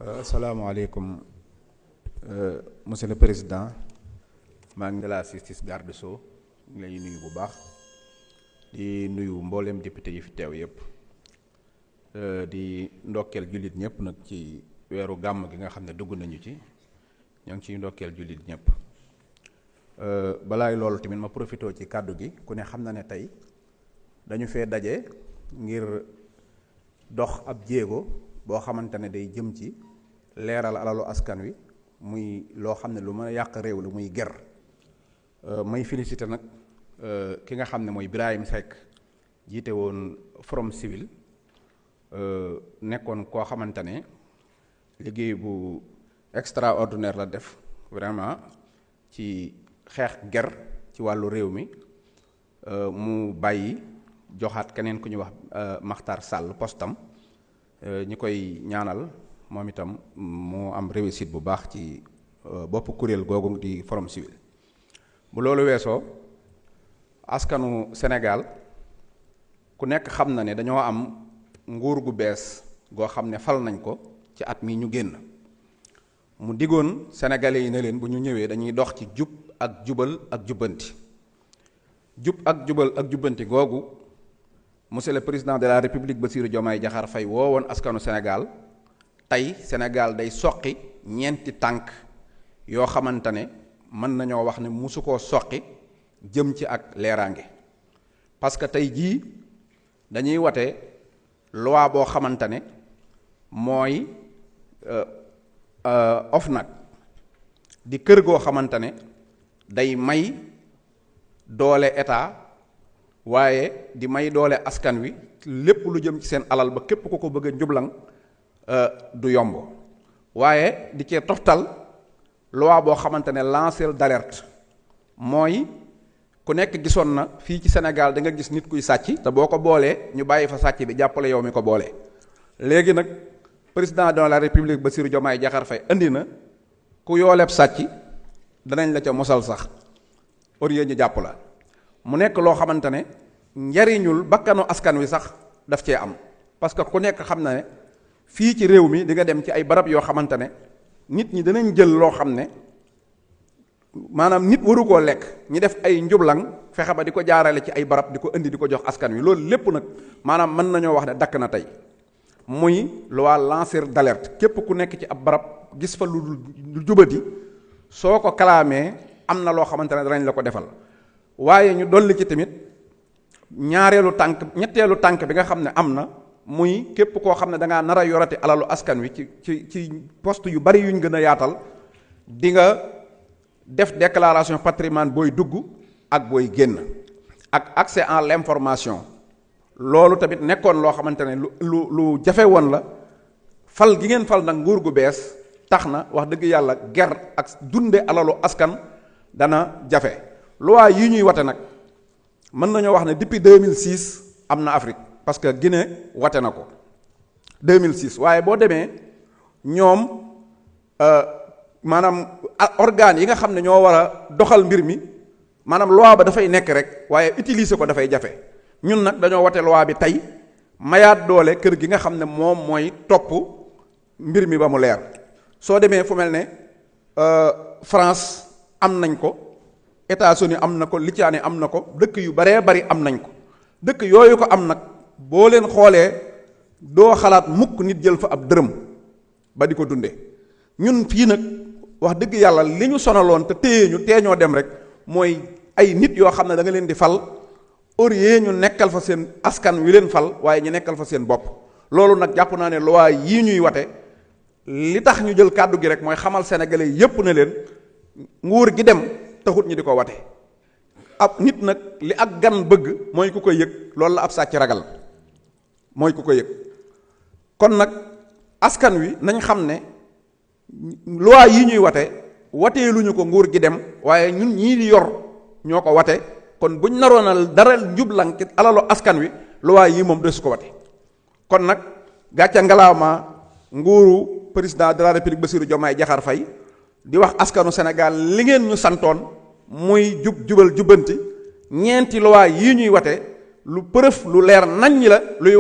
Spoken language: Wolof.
Asalaamaaleykum monsieur le président maa ngi de la justice garde sceaux ngi lay nuyu bu baax di nuyu mbooleem député yi fi teew yépp di ndokkeel jullit ñëpp nag ci weeru gàmm gi nga xam ne dugg nañu ci ñoo ngi ciy ndokkeel jullit ñëpp balaay loolu tamit ma profité ci kàddu gi ku ne xam na ne tey dañu fee daje ngir dox ab jéego boo xamante ne day jëm ci leeral alalu askan wi muy loo xam ne lu mën a yàq réew la muy ger may félicité nag ki nga xam ne mooy Birahim Seck jiite woon Forum Civil nekkoon koo xamante ne liggéey bu extraordinaire la def vraiment ci xeex ger ci wàllu réew mi mu bàyyi joxaat keneen ku ñuy wax Makhtar Sall postam ñi koy ñaanal moom itam moo am réussite bu baax ci bopp kuréel googu di Forum Civil bu loolu weesoo askanu Sénégal ku nekk xam na ne dañoo am nguur gu bees goo xam ne fal nañ ko ci at mi ñu génn mu digoon sénégalais yi ne leen bu ñu ñëwee dañuy dox ci jub ak jubal ak jubbanti jub ak jubal ak jubbanti googu monsieur le président de la république Bassirou Diomaye Diakhar Faye woo woon askanu Sénégal tey Sénégal day soqi ñeenti tànk yoo xamante ne mën nañoo wax ne musu koo soqi jëm ci ak leeraange parce que tey jii dañuy wate loi boo xamante ne mooy OFNAC di kër goo xamante ne day may doole état waaye di may doole askan wi lépp lu jëm ci seen alal ba képp ku ko bëgg a njublang du yomb waaye di cee toftal loi boo xamante ne lanceur d'alerte mooy ku nekk gisoon na fii ci Sénégal da nga gis nit kuy sàcc te boo ko boolee ñu bàyyi fa sàcc bi jàppale yow mi ko boole. léegi nag président de la république Bassirou Diomaye Diakhar Faye indi na ku yooleb sàcc danañ la ca mosal sax au lieu ñu jàpp la mu nekk loo xamante ne njariñul bakkanu askan wi sax daf cee am parce que ku nekk xam na ne fii ci réew mi di nga dem ci ay barab yoo xamante ne nit ñi danañ jël loo xam ne maanaam nit waru koo lekk ñi def ay njublang fexe ba di ko jaarale ci ay barab di ko indi di ko jox askan wi loolu lépp nag maanaam mën nañoo wax ne dakk na tey muy loi lanceur d'alerte képp ku nekk ci ab barab gis fa lu jubati soo ko kalaamee am na loo xamante ne danañ la ko defal waaye ñu dolli ci tamit ñetteelu tànk bi nga xam ne am na muy képp koo xam ne da ngaa nar a yorati alalu askan wi ci poste yu bari yuñ gën a yaatal di nga def déclaration patrimoine booy dugg ak booy génn ak accès à l'information loolu tamit nekkoon loo xamante ne lu jafe woon la fal gi ngeen fal nag nguur gu bees tax na wax dëgg yàlla ger ak dunde alalu askan dana jafe loi yi ñuy wate nag mën nañoo wax ne depuis 2006 am na Afrique parce que Guinée wate na ko 2006 waaye boo demee ñoom maanaam organes yi nga xam ne ñoo war a doxal mbir mi maanaam loi ba dafay nekk rek waaye utiliser ko dafay jafe ñun nag dañoo wate loi bi tey mayaat doole kër gi nga xam ne moom mooy topp mbir mi ba mu leer soo demee fu mel ne France am nañ ko États-Unis am na ko Lituanie am na ko dëkk yu baree bari am nañ ko dëkk yooyu ko am nag boo leen xoolee doo xalaat mukk nit jël fa ab dërëm ba di ko dunde ñun fii nag wax dëgg yàlla li ñu sonaloon te téye ñu tee ñoo dem rek mooy ay nit yoo xam ne da nga leen di fal au lieu ñu nekkal fa seen askan wi leen fal waaye ñu nekkal fa seen bopp loolu nag jàpp naa ne loi yii ñuy wate li tax ñu jël kàddu gi rek mooy xamal sénégalais yépp ne leen nguur gi dem taxut ñi di ko wate ab nit nag li ak gan bëgg mooy ku ko yëg loolu la ab sàcc ragal mooy ku ko yëg kon nag askan wi nañ xam ne loi yi ñuy wate wateeluñu ko nguur gi dem waaye ñun ñii di yor ñoo ko wate kon buñ naroonal dara njublang ci alalu askan wi loi yi moom desu ko wate kon nag gàcca ngalaama nguuru président de la république Bassirou Diomaye Diakhar Faye di wax askanu Sénégal li ngeen ñu santoon muy jubal jubbanti ñeenti loi yii ñuy wate lu përëf lu leer nañ ñi la luy